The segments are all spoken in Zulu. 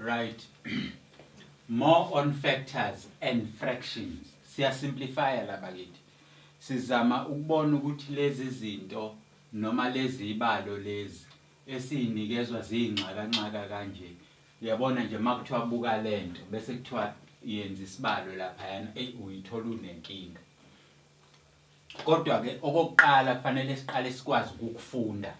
Right. More on factors and fractions. Siya simplify la bakithi. Sizama ukubona ukuthi lezi zinto noma lezi ibalo lezi esiyinikezwa ziyinxakanxaka kanje. Uyabona nje makuthiwa buka lento bese kuthiwa yenza isibalo laphayana eyi uyithola unenkinga. Kodwa ke okokuqala kufanele siqale sikwazi ukukufunda.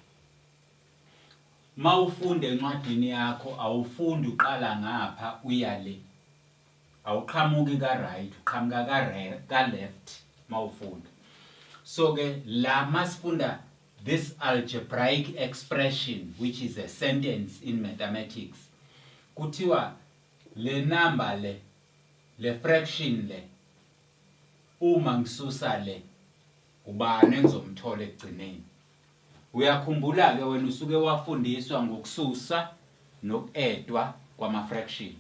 Mawufunda encwadini yakho awufundi uqala ngapha uya le. Awuqhamuki ka right uqhamuka ka ka left mawufunda. So ke la masifunda this algebraic expression which is a sentence in mathematics kuthiwa le number le le fraction le uma ngisusa le ubani engizomthola ekugcineni. Uyakhumbula-ke wena usuke wafundiswa ngokususa noku-edwa kwama-fraction.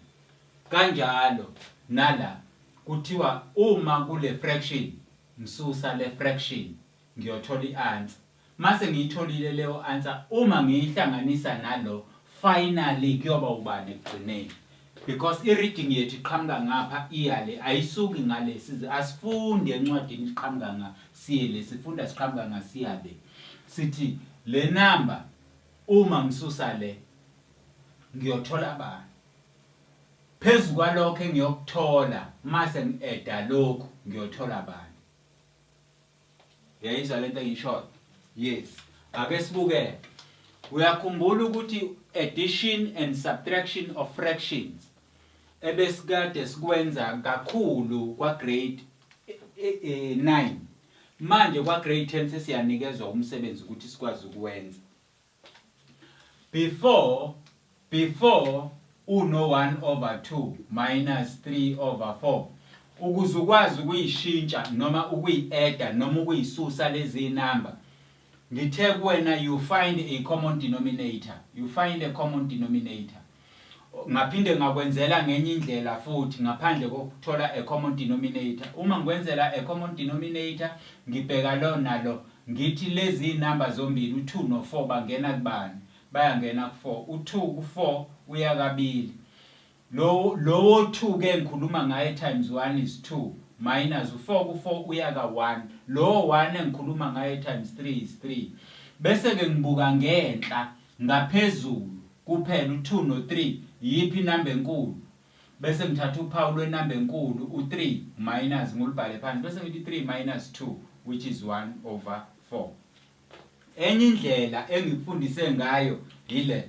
Kanjalo nala kuthiwa uma kule fraction ngisusa le fraction ngiyothola i-answer. Mase ngiyitholile leyo answer uma ngiyihlanganisa nalo finally kuyoba ubani ekugcineni. Because i-reading yethu iqhamuka ngapha iya le ayisuki ngale size asifundi encwadini siqhamuka nga siye le sifunda siqhamuka nga siya le. Sithi le number uma ngisusa le ngiyothola bani. Phezu kwalokho engiyokuthola mase ngi-eda lokhu ngiyothola bani. Uyayizwa lento engiyishoyo? Yes. Ake sibuke. Uyakhumbula ukuthi addition and subtraction of fractions ebesikade sikwenza kakhulu kwa grade 9. Manje kwa grade 10 sesiyanikezwa umsebenzi ukuthi sikwazi ukuwenza. Before before uno 1 over 2 minus 3 over 4 ukuze ukwazi ukuyishintsha noma ukuyi-eda noma ukuyisusa lezi number ngithe kuwena you find a common denominator, you find a common denominator. Ngaphinde ngakwenzela ngenye indlela futhi ngaphandle kokuthola a common denominator. Uma ngikwenzela a common denominator ngibheka lo nalo ngithi lezi zinamba zombili u-2 no-4 bangena kubani? Bayangena ku-4. U-2 ku-4 uya kabili. Lo lowo 2 ke ngikhuluma ngaye times 1 is 2 minus u-4 ku-4 uya ka-1. Lowo 1 engikhuluma ngaye times 3 is 3. Bese ke ngibuka ngenhla Ngaphezulu, kuphela u-2 no-3, iyiphi inamba enkulu? Bese ngithatha uphawu lwenamba enkulu, u-3, minus, ngilubhale phansi, bese ngithi 3 minus 2, which is 1 over 4. Enye indlela engikufundise ngayo yile.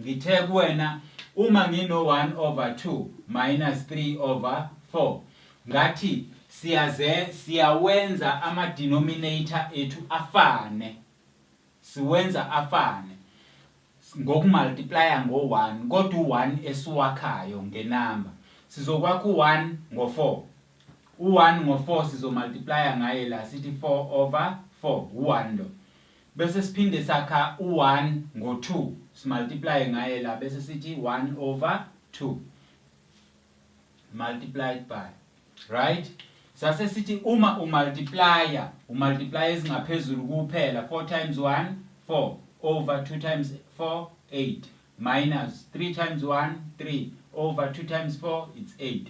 Ngithe kuwena uma ngino-1 over 2 minus 3 over 4, ngathi siyaze siyawenza ama-denominator ethu afane. Siwenza afane ngokumultiplya ngo-1 kodwa u-1 esiwakhayo ngenamba. Sizokwakha u-1 ngo-4. U-1 ngo-4 sizomultiplya ngaye la sithi 4 over 4, u-1 lo. Bese siphinde sakha u-1 ngo-2, simultiplye ngaye la bese sithi 1 over 2. Multiplied by right sase sithi uma umultiplier umultiplier ezingaphezulu kuphela 4 times 1 4 over 2 times 4 8 minus 3 times 1 3 over 2 times 4 it's 8.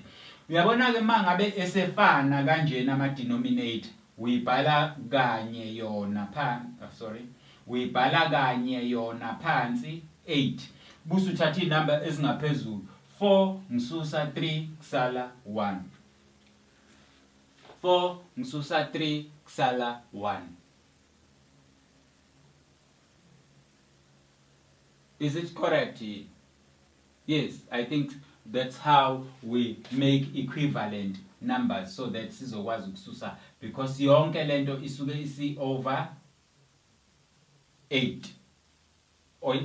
Uyabona ke mangabe esefana kanjena ama denominator uyibhala kanye yona phansi, oh, sorry, uyibhala kanye yona phansi 8 buse uthatha inamba ezingaphezulu 4 ngisusa 3 kusala 1. 4 ngisusa 3 kusala 1. Is it correct? Yes, I think that's how we make equivalent numbers so that sizokwazi ukususa because yonke lento isuke isi over 8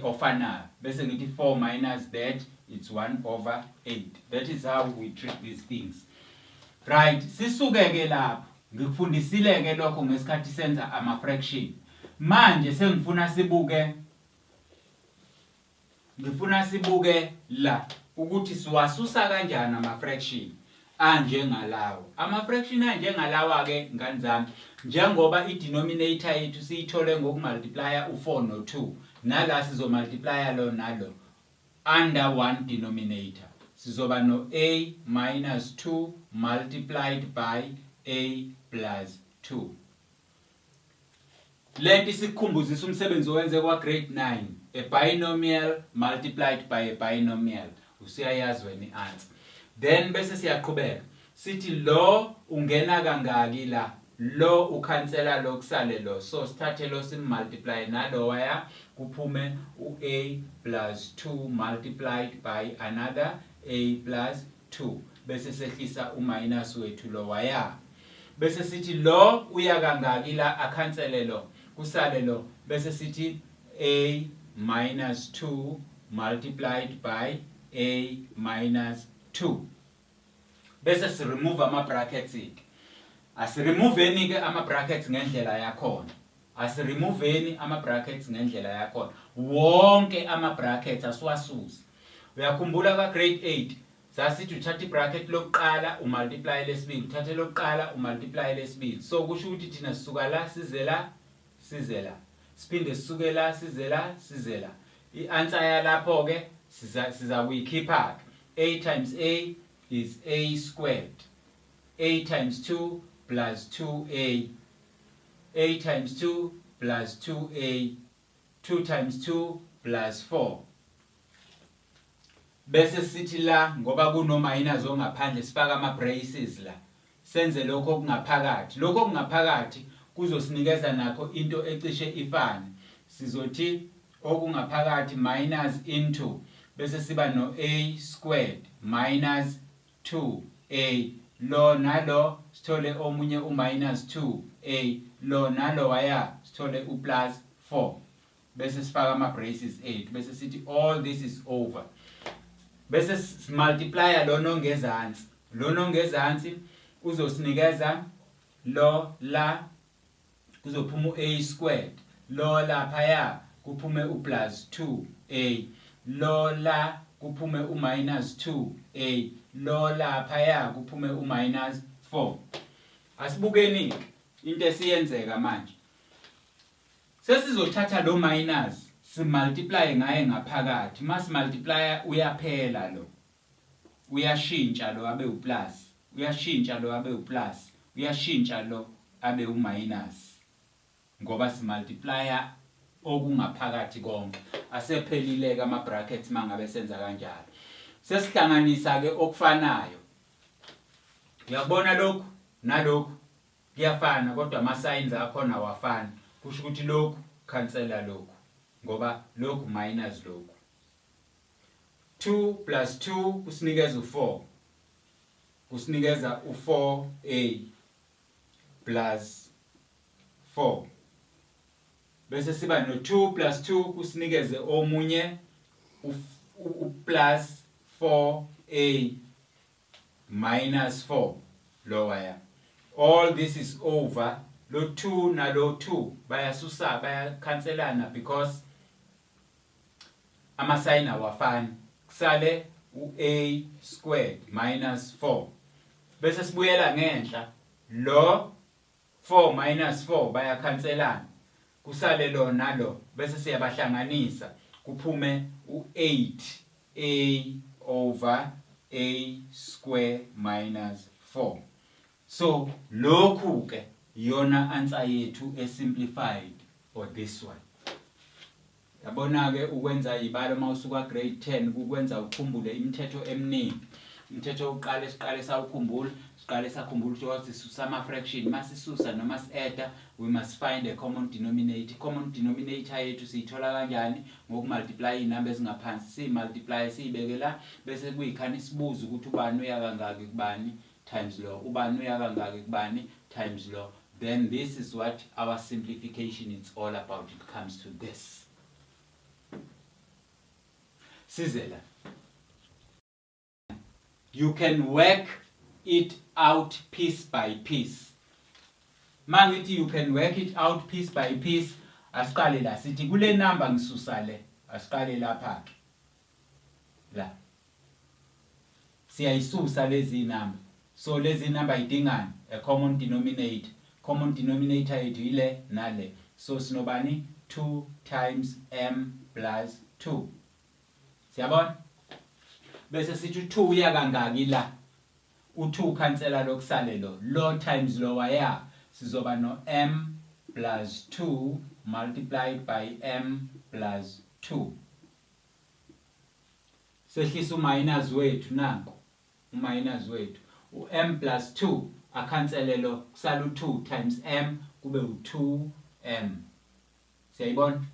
ofanayo bese ngithi 4 minus that it's 1 over 8. That is how we treat these things, right? Sisuke ke lapho ngikufundisile ke lokho ngesikhathi senza ama fraction. Manje sengifuna sibuke, ngifuna sibuke la ukuthi siwasusa kanjani ama fraction anjengalawo. Ama fraction anjengalawa ke ngani zami, njengoba i denominator yethu siyithole ngokumultiplya u4 no2, nala sizomultiplya lo nalo. Under one denominator sizoba no-a minus 2 multiplied by a plus 2. Lento isikukhumbuzisa umsebenzi owenze kwa-grade 9, a binomial multiplied by a binomial. Usuyayazi wena i-answer. Then bese siyaqhubeka sithi lo ungena kangaki la, lo ukhansela lo, kusale lo. So sithathe lo simultiply nalowaya, kuphume u-a plus 2 multiplied by another a plus 2, bese sehlisa uminus wethu lowaya. Bese sithi lo uya kangaki la, akhansele lo, kusale lo, bese sithi a minus 2 multiplied by a minus 2. Bese siremove ama brackets ke. Asiremoveni ke ama brackets ngendlela yakhona. Asiremoveni ama brackets ngendlela yakhona. Wonke ama brackets asiwasusi. Uyakhumbula ka grade 8 sasithi uthatha ibracket lokuqala umultiply lesibili, uthathe lokuqala umultiply lesibili. So kusho ukuthi thina sisuka la size la, size la, siphinde sisuke la size la, size la. I-answer yalapho ke siza kuyikhipha ke. A times a is a squared, a times 2 plus 2a, a times 2 plus 2a, 2 times 2 plus 4. Bese sithi la, ngoba kuno minus ongaphandle, sifaka ama braces la, senze lokho okungaphakathi. Lokho okungaphakathi kuzosinikeza nakho into ecishe ifane. Sizothi okungaphakathi minus into, bese siba no a squared minus 2a, lo nalo sithole omunye u minus 2a, lo nalo waya sithole u plus 4. Bese sifaka ama braces ethu, bese sithi all this is over. Bese simultiplya lona ongezansi. Lona ongezansi uzosinikeza lo la, kuzophuma u-a squared, lo laphaya kuphume u-plus 2a, lo la kuphume u-minus 2a, lo laphaya kuphume u-minus 4. Asibukeni into esiyenzeka manje. Sesizothatha lo minus simultiply ngaye ngaphakathi. Masimultiply uyaphela lo, uyashintsha lo abe uplus, uyashintsha lo abe uplus, uyashintsha lo abe uminus, ngoba simultiplya okungaphakathi konke. Asephelile ke ama brackets mangabe senza kanjalo. Sesihlanganisa ke okufanayo. Uyakubona lokhu nalokhu kuyafana, kodwa ama signs akhona awafani. Kusho ukuthi lokhu cancela lokhu, ngoba lokhu minus lokhu. 2 plus 2 kusinikeza u4, kusinikeza u4a plus 4. Bese siba no 2 plus 2 kusinikeze omunye u plus 4a minus 4 lowaya. All this is over. Lo 2 nalo 2 bayasusa, bayakhanselana because ama-sign awafani. Kusale u-a squared minus 4. Bese sibuyela ngenhla, lo 4 minus 4 bayakhanselana, kusale lo nalo. Bese siyabahlanganisa, kuphume u-8a over a square minus 4. So lokhu ke iyona answer yethu esimplified for this one. Yabona ke, ukwenza ibalo mawusuka grade 10 kukwenza ukhumbule imithetho eminingi. Umthetho wokuqala esiqale sawukhumbula, siqale sakhumbula ukuthi sisusa ama fraction. Masisusa noma si-adda, we must find a common denominator. Common denominator yethu siyithola kanjani? Ngokumultiply izinamba ezingaphansi. Siyimultiply, siyibeke la, bese kuyikhani sibuza ukuthi ubani uya kangaki kubani times lo, ubani uya kangaki kubani times lo. Then this is what our simplification is all about. It comes to this. Sizela, you can work it out piece by piece. Mangithi you can work it out piece by piece, asiqale la, sithi kule number ngisusa le. Asiqale lapha ke, la siyayisusa lezi number. So lezi number idingani? A common denominator. Common denominator yethu ile nale. So sinobani? 2 times m plus 2. Siyabona? Bese sithi u2 uya kangaki la? U2 khansela lokusale lo. Lo times lowaya sizoba no m plus 2 multiplied by m plus 2. Sehlisa uminus wethu nanku. Uminus wethu. U-m plus 2 akhansele lo kusala u2 times m kube u2m. Siyayibona?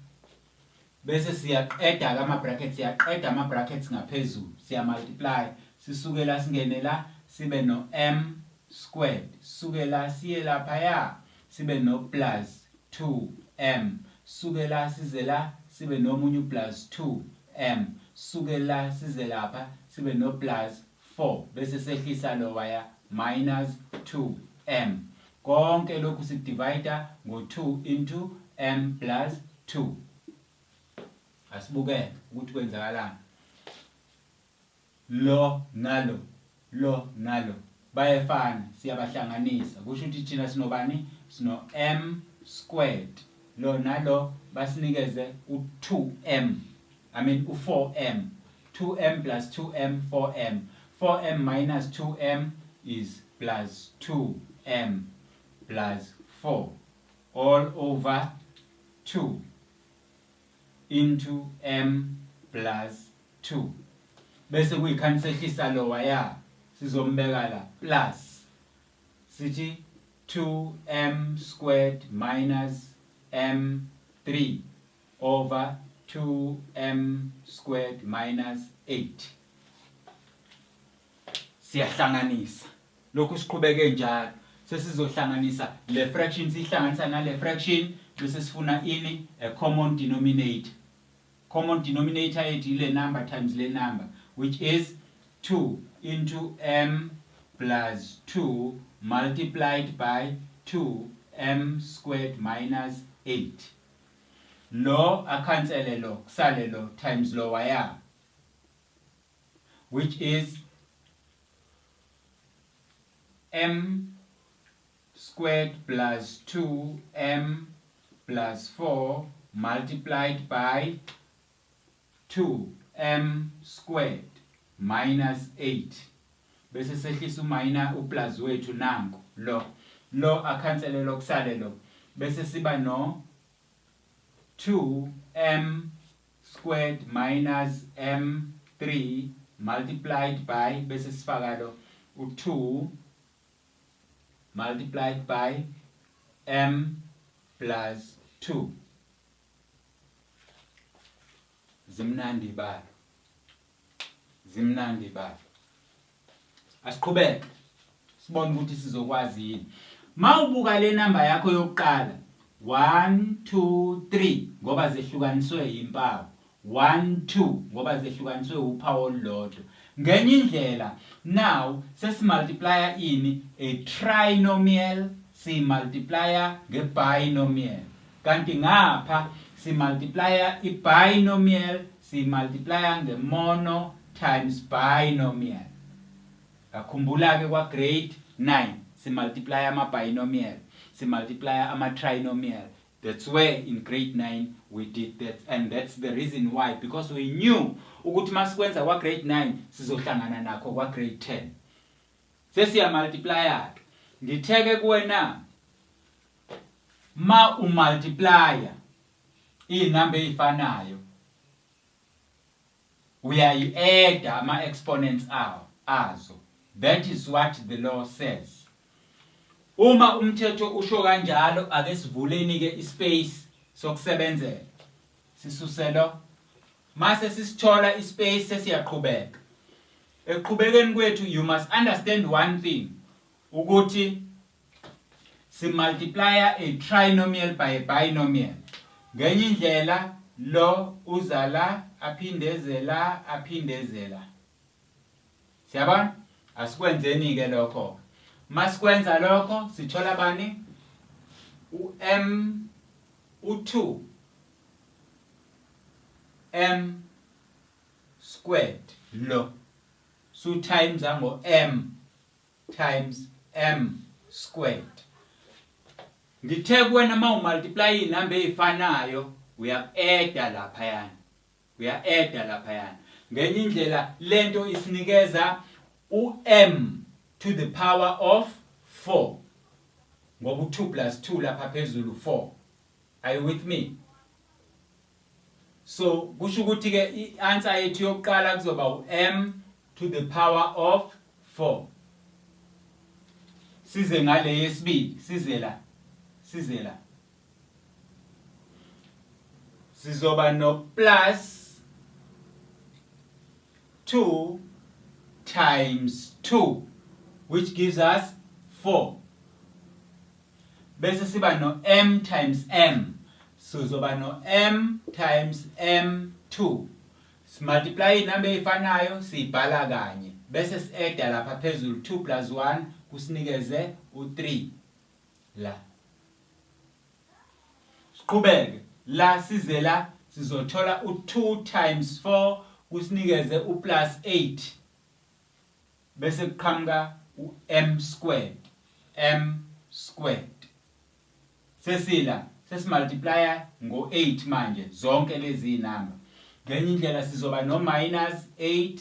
Bese siyaqeda ke ama brackets, siyaqeda ama brackets ngaphezulu, siya multiply. Sisuke la singene la sibe no m squared. Suke la siye laphaya sibe no plus 2m. Suke la size la sibe nomunye u-plus 2m. Suke la size lapha sibe no plus 4 bese sehlisa lowaya minus 2m. Konke lokhu sikudivida ngo-2 into m plus 2. Asibukeke ukuthi kwenzakalani. Lo nalo, lo nalo bayefana, siyabahlanganisa. Kusho ukuthi thina sinobani? Sino m squared. Lo nalo basinikeze u-2m. I mean u-4m. 2m plus 2m 4m. 4m minus 2m is plus 2m plus 4 all over 2 into m plus 2. Bese kuyikhani sehlisa lowaya sizombeka la plus sithi 2m squared minus m3 over 2m squared minus 8. Siyahlanganisa lokhu siqhubeke njalo, sesizohlanganisa le fraction, sihlanganisa nale fraction, bese sifuna ini? A common denominator. Common denominator yethu ile number times le number, which is 2 into m plus 2 multiplied by 2m squared minus 8. Lo akhansele lo, kusale lo times lo waya, which is m squared plus 2m plus 4 multiplied by 2m squared minus 8. Bese sehlisa uminus uplus wethu nanku lo lo akhansele lo, kusale lo, bese siba no 2m squared minus m3 multiplied by, bese sifaka lo u2 multiplied by m plus 2. Zimnandi ibalo, zimnandi ibalo. Asiqhubeke sibone ukuthi sizokwazi yini. Mawubuka le number yakho yokuqala 1 2 3, ngoba zehlukaniswe impawu 1 2, ngoba zehlukaniswe uphawu olulodwa. Ngenye indlela now sesimultiplya ini? A trinomial simultiplya ngebinomial, kanti ngapha simultiplya ibinomial simultiplya ngemono times binomial. Ngakhumbula ke kwa grade 9 simultiply ama binomial, simultiply ama trinomial. That's where in grade 9 we did that, and that's the reason why, because we knew ukuthi masikwenza kwa grade 9 sizohlangana nakho kwa grade 10. Sesiya multiplya ke. Ngitheke kuwena ma umultiplya inamba ezifanayo uyayi-adda ama-exponents awo azo. That is what the law says. Uma umthetho usho kanjalo, ake sivuleni ke ispace sokusebenzela, sisuse lo. Mase sisithola ispace sesiyaqhubeka. Ekuqhubekeni kwethu you must understand one thing, ukuthi simultiplya a trinomial by a binomial. Ngenye indlela lo uza la aphindeze la aphindeze la. Siyabona? Asikwenzeni ke lokho. Masikwenza lokho sithola bani? U-m u2 m squared lo su times ngo m times m squared. Ngithe kuwena uma umultiply inamba ezifanayo uya-adda laphayana, uya-adda laphayana. Ngenye indlela lento isinikeza u-m to the power of 4 ngoba u-2 plus 2 lapha phezulu 4. Are you with me? So kusho ukuthi ke i-answer yethu yokuqala kuzoba u-m to the power of 4. Size ngale yesibili, size la. Size la. Sizoba no plus 2 times 2 which gives us 4. Bese siba no m times m. Sizoba no m times m2. Simultiply inamba efanayo siyibhala kanye. Bese si-adda lapha phezulu 2 plus 1 kusinikeze u3 la. Siqhubeke la size la sizothola u2 times 4 kusinikeze u-plus 8 bese kuqhamuka u-m squared m squared. Sesila sesimultiplya ngo-8 manje zonke lezi zinamba. Ngenye indlela sizoba no minus 8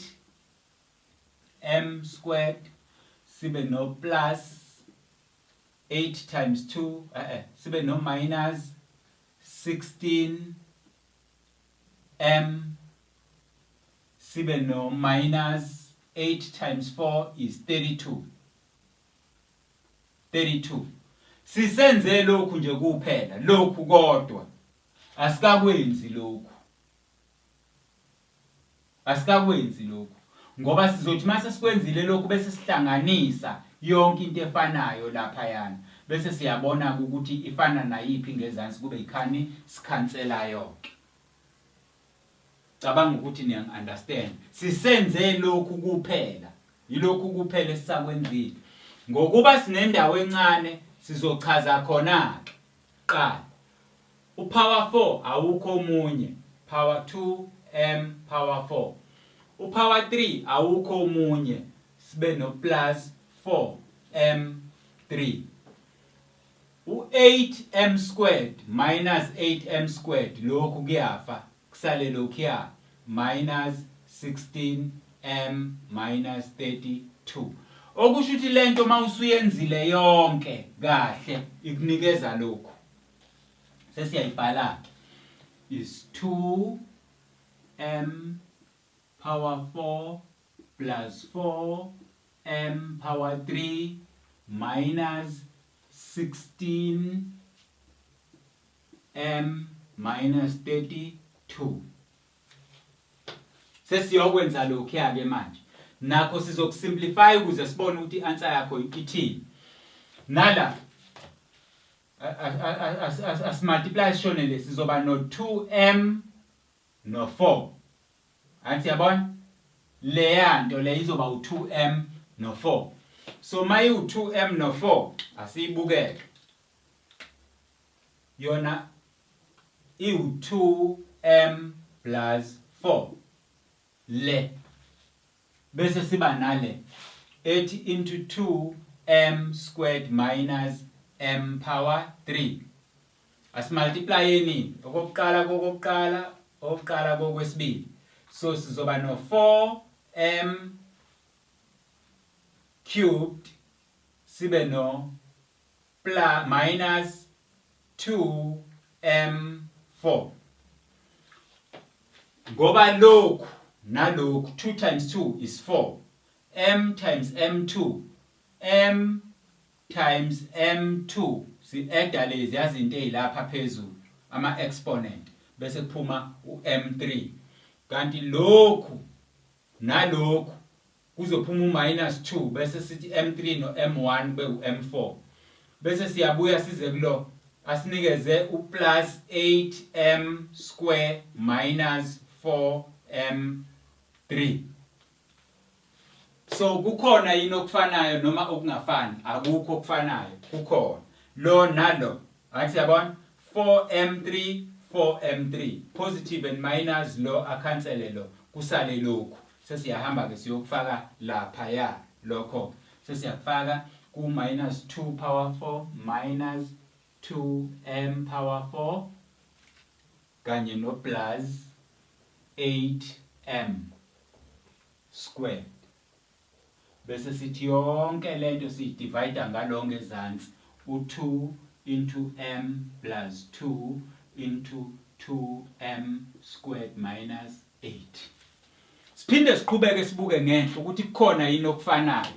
m squared sibe no plus 8 times 2 sibe no minus 16 m sibe no minus 8 times 4 is 32. 32. Sisenze lokhu nje kuphela, lokhu kodwa asikakwenzi lokhu. Asikakwenzi lokhu ngoba sizothi mase sikwenzile lokhu bese sihlanganisa yonke into efanayo lapha yana bese siyabona ukuthi ifana nayiphi ngezansi kube ikhani sikhansela yonke. Cabanga ukuthi niyangi-understand. Sisenze lokhu kuphela. Yilokhu kuphela esisakwenzile. Ngokuba sinendawo encane sizochaza khona ke. Qala. Upower 4 awukho omunye. Power 2 m power 4. Upower 3 awukho omunye. Sibe no plus 4 m 3. U8m squared minus 8m squared lokhu kuyafa kusale lokhuya minus 16m minus 32. Okusho ukuthi lento mawusuyenzile yonke kahle ikunikeza lokhu. Sesiyayibhala ke is 2m power 4 plus 4m power 3 minus 16 m minus 32. Sesiyokwenza lokhu ke manje. Nakho sizokusimplify ukuze sibone ukuthi i-answer yakho ithini. Nala asimultiply sishone le sizoba no 2m no 4. Angithi yabona? Leya nto le izoba u2m no 4. So mayi u2m no 4 asiyibukeke. Yona iwu2m plus 4 le bese siba nale ethi into 2m squared minus m power 3. Asimultiplyeni okokuqala kokokuqala okokuqala kokwesibili. So sizoba no 4m cubed sibe no plus minus 2m4. Ngoba lokhu nalokhu 2 times 2 is 4, m times m2, m times m2 si-adda lezi yazinto ezilapha phezulu ama exponent bese kuphuma u-m3. Kanti lokhu nalokhu kuzophuma u-minus 2 bese sithi m3 no m1 kube u-m4. Bese siyabuya size kulo asinikeze u-plus 8m square minus 4m3. So kukhona yini okufanayo noma okungafani? Akukho okufanayo, kukhona lo nalo. Angithi yabona 4m3 4m3 positive and minus, lo akhansele lo kusale lokhu. Sesiyahamba ke siyokufaka lapha ya lokho sesiyakufaka ku minus 2 power 4 minus 2m power 4 kanye no plus 8m. squared. Bese sithi yonke lento siyidivide ngalo ngezansi u2 into m plus 2 into 2m squared minus 8. Siphinde siqhubeke sibuke ngenhla ukuthi kukhona yini okufanayo.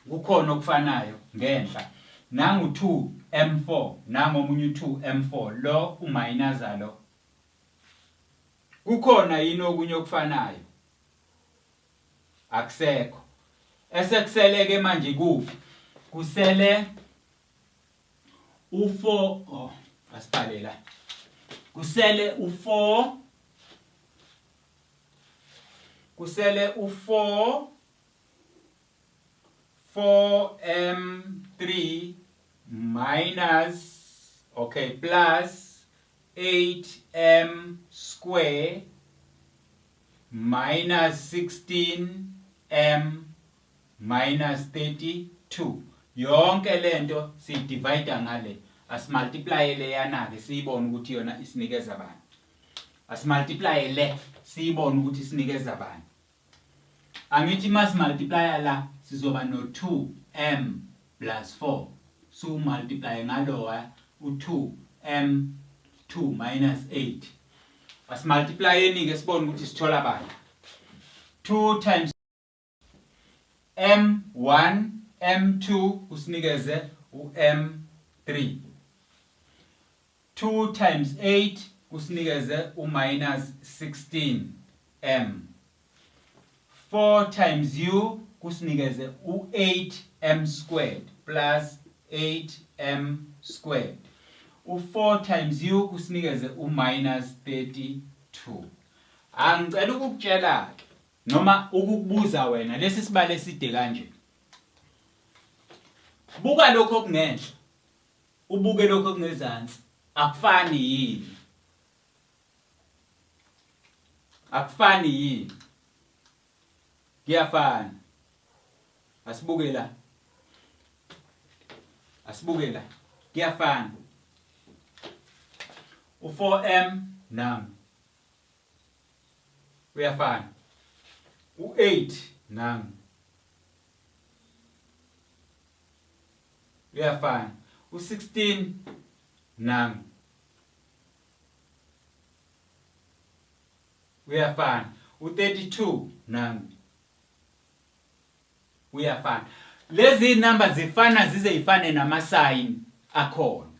Kukhona okufanayo ngenhla. Nangu 2 m4, nangu omunye u2 m4, lo umayinaza lo. Kukhona yini okunye okufanayo? Akusekho. Esekusele ke manje kuphi? Kusele u4 oh asibhale la. Kusele u4 kusele u4 4m3 minus okay plus 8m square minus 16m minus 32 yonke lento siyidivide ngale asimultiply leyana ke siyibone ukuthi yona isinikeza bani asimultiply le siyibone ukuthi isinikeza bani Angithi uma simultiplya la sizoba no 2m plus 4 su multiply ngalowa u2 m 2 minus 8 asimultiplyeni ke sibone ukuthi sithola bani 2 times m1 m2 kusinikeze u-m3 2 times 8 kusinikeze u-minus 16 m. 4 times u kusinikeze u-8 m squared plus 8 m squared. U-4 times u kusinikeze u-minus 32. Angicela ukukutshela-ke noma ukukubuza wena lesi sibalo eside kanje. Buka lokho okungenhla. Ubuke lokho okungezansi akufani yini? Akufani yini? Kuyafana. Asibuke la. Asibuke la. Kuyafana. U4M nami. Uyafana. U8 nami. Uyafana. U16 nami. Uyafana. U32 nami. Uyafana. Lezi number zifana zize ifane nama sign akhona.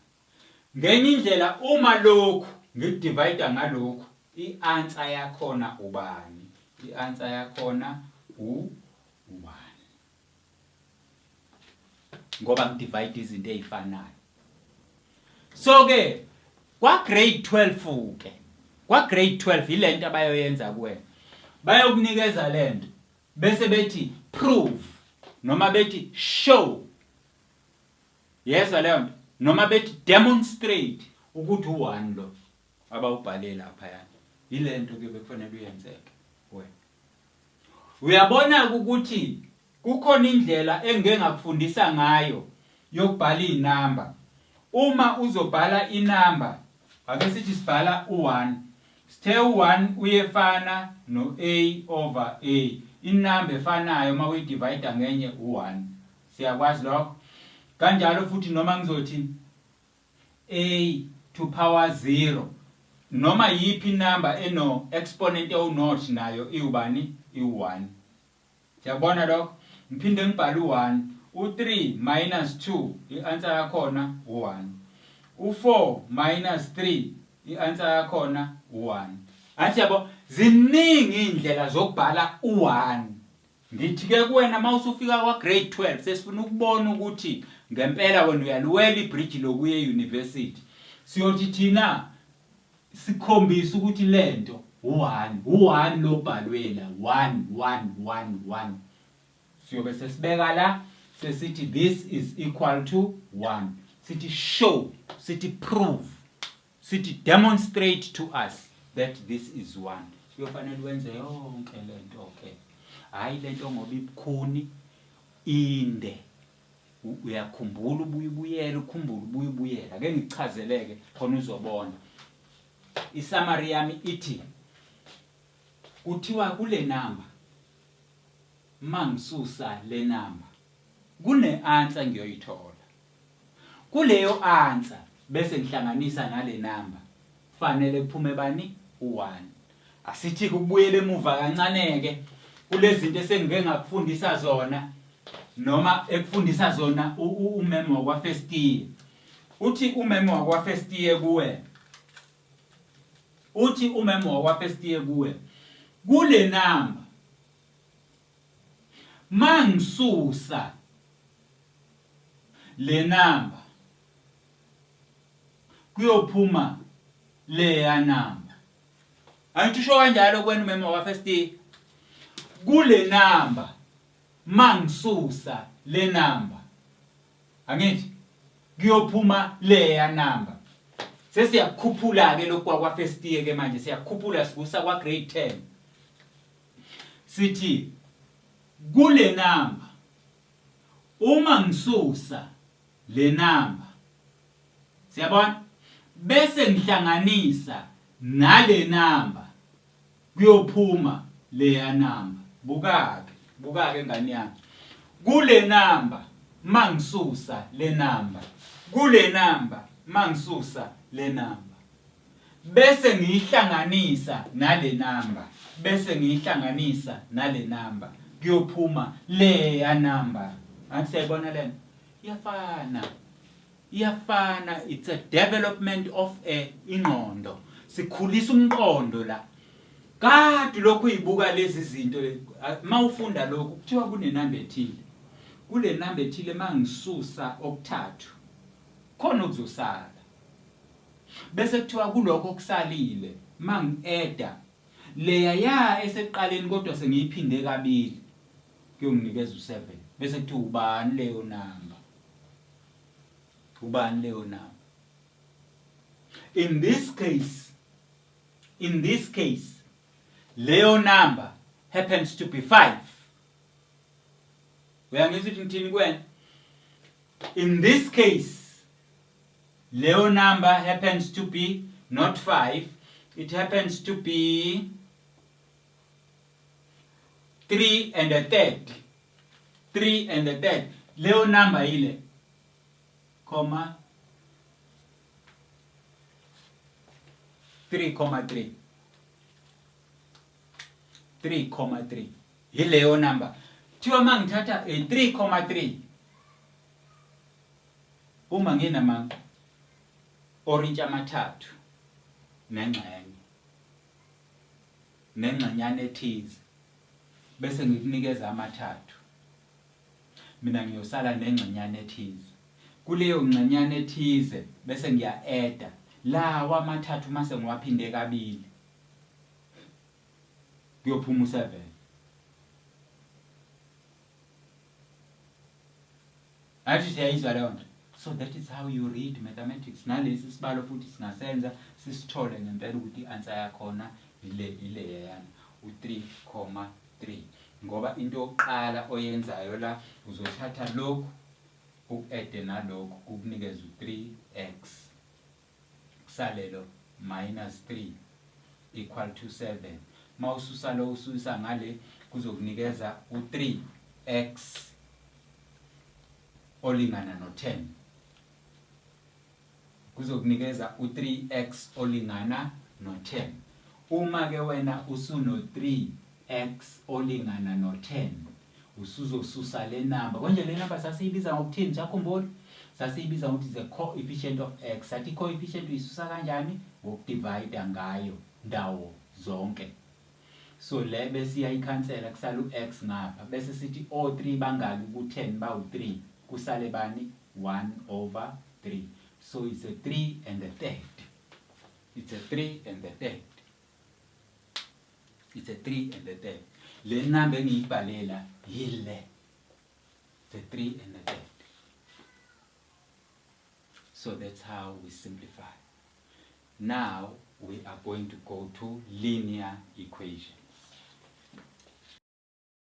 Ngenye indlela uma lokhu ngikudivide ngalokhu i-answer yakhona ubani? I-answer yakhona u ubani? Ngoba ngidivide izinto ezifanayo. So ke kwa grade 12 ke kwa grade 12 ilento abayoyenza kuwena. Bayokunikeza lento bese bethi prove noma bethi show Yezwa leyo nto noma bethi demonstrate ukuthi u-one lo abawubhale laphayana. Yile nto ke bekufanele uyenzeke wena. Uyabona-ke ukuthi kukhona indlela engike ngakufundisa ngayo yokubhala iy'namba. Uma uzobhala inamba, ake sithi sibhala u-one. Sithe u-one uyefana no-a over a. Inamba efanayo uma uyidivayida ngenye u-one. Siyakwazi lokho. Kanjalo futhi noma ngizothi a to power 0 noma yiphi inamba eno exponent ewu naught nayo iwubani iwu-1. Siyakubona lokho? Ngiphinde ngibhale u-1. U-3 minus 2 i-answer yakhona u-1. U-4 minus 3 i-answer yakhona u-1. Athi yabo ziningi indlela zokubhala u-1. Ngithi ke kuwena uma usufika kwa-grade 12 sesifuna ukubona ukuthi ngempela wena uyaliwela ibhriji lokuya e-university. Siyothi thina sikhombise ukuthi lento u-one, u-one lo obhalwe la, one, one, one, one. Siyobe sesibeka la sesithi this is equal to one. Sithi show, sithi prove. Sithi demonstrate to us that this is one. Kuyofanele wenze yonke lento ke. Hayi lento ngoba ibukhuni inde. Uyakhumbula ubuye ubuyela ukhumbule ubuye ubuyela. Ake ngikuchazeleke khona uzobona. Isummary yami ithi kuthiwa kule number Mangisusa le number, kune answer ngiyoyithola. Kuleyo answer bese ngihlanganisa nale number, fanele kuphume bani? U-1. Asithi ukubuyela emuva kancane-ke kulezi zinto esengike ngakufundisa zona noma ekufundisa zona umeme wakwa-first year. Uthi umeme wakwa-first year kuwe, uthi umeme wakwa-first year kuwe, kule number mangisusa le number kuyophuma leya number. Angithi usho kanjalo kwena umeme wakwa-first year, kule number mangisusa le number, angithi kuyophuma leya number. Sesiyakukhuphula ke lokhu kwakwa first year ke manje, siyakukhuphula sikusa kwa grade 10. Sithi kule number uma ngisusa le number, siyabona, bese ngihlanganisa nale number kuyophuma leya number. Bukake, bukake ngane yami, kule number mangisusa le number, kule number mangisusa le number bese ngiyihlanganisa nale number, bese ngiyihlanganisa nale number, kuyophuma leya number. Ngathi siyayibona lena, iyafana, iyafana. It's a development of a ingqondo, sikhulisa umqondo la. Kade lokhu uyibuka lezi zinto, mawufunda lokhu kuthiwa kunenamba ethile, kule namba ethile mangisusa okuthathu khona okuzosala, bese kuthiwa kulokho okusalile mangi-eda leya ya esekuqaleni kodwa sengiyiphinde kabili kuyonginikeza u7, bese kuthiwa ubani leyo namba, ubani leyo namba. In this case, in this case leyo number happens to be 5. Uyangizwa ukuthi ngithini kuwena? In this case leyo number happens to be not 5, it happens to be 3 and a third, 3 and a third. Leyo number ile comma 3,3, 3,3 yileyo number. Kuthiwa mangithatha a 3,3, uma nginama orintshi amathathu nengxenye nengxenyana ethize, bese ngikunikeza amathathu, mina ngiyosala nengxenyana ethize. Kuleyo ngxenyana ethize bese ngiya-eda lawa amathathu, mase ngiwaphinde kabili kuyophuma u-7. Athi siyayizwa leyo nto. So that is how you read mathematics. Nalesi sibalo futhi singasenza sisithole ngempela ukuthi i-answer yakhona ile ileyana u-3,3, ngoba into yokuqala oyenzayo la uzothatha lokhu uku-ede nalokhu kukunikeza u-3x, kusalelo minus 3 equal to 7. Mawususa lo ususa ngale kuzokunikeza u-3x olingana no-10, kuzokunikeza u-3x olingana no-10. Uma ke wena usuno-3x olingana no-10, usuzosusa le number. Konje le number sasiyibiza ngokuthini? Usakhumbula? Sasiyibiza ngokuthi the coefficient of x. Sathi coefficient uyisusa kanjani? Ngokudivide ngayo ndawo zonke. So le bese iyayikhansela, kusala u-x ngapha, bese sithi o-3 bangaki ku-10? Bawu-3. Kusale bani? 1 over 3. So it's a 3 and a third, it's a 3 and a third, it's a 3 and a third. Le number engiyibhalela yile, it's a 3 and a third. So that's how we simplify. Now we are going to go to linear equation.